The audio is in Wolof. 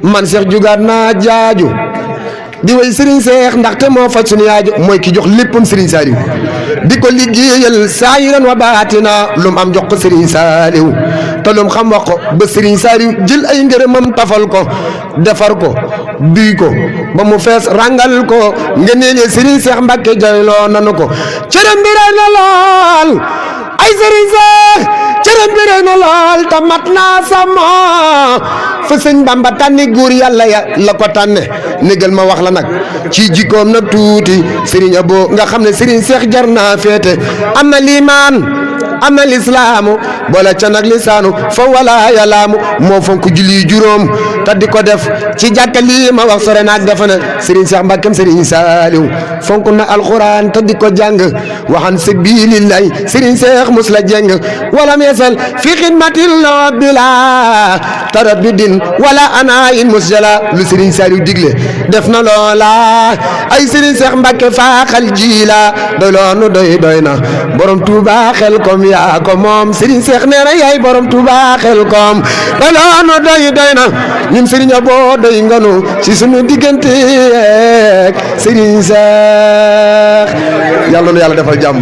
man Cheikh jugaat naa jaaju di way Serigne Cheikh ndaxte moo faj sunu yaaju mooy ki jox léppam Serigne Saliou di ko liggéeyal saayiran wa baatina lu mu am jox ko Serigne Saliou te lu mu xam wax ko ba Serigne Saliou jël ay ngërëmam tafal ko defar ko duy ko ba mu fees rangal ko ngeneele Serigne Cheikh Mbacke jayloo nanu ko cërëm bi rey na lool ay Serigne Cheikh cërëm bi rey na lool te mat naa sama fa sëñ Bamba tànni góor yàlla ya la ko tànne négal ma wax la nag ci jikkoom nag tuuti Serigne Abo nga xam ne Serigne Cheikh jar naa féete am na liimaan am na lislaamu boole ca nag lisaanu fa wala yalaamu moo fonk julli juróom te di ko def ci jàkka lii ma wax sore naag dafa na Serigne Cheikh Mbackeem Serigne Saliou fonk na alxuraan te di ko jàng waxan sabilillahi Serigne Cheikh mus la jeng wala meesal fi xidmatil bila taraddudin wala ana in musjala lu Serigne Saliou digle def na loola ay Serigne Cheikh Mbacke faaxal jiila doy loonu doy na borom Touba xel kom yaa ko moom Serigne Cheikh nee na yaay borom Touba xel kom doy loonu doy na ñun Serigne Abo doy nganu ci sunu diggante Serigne Cheikh yàlla na yàlla defal jàmm.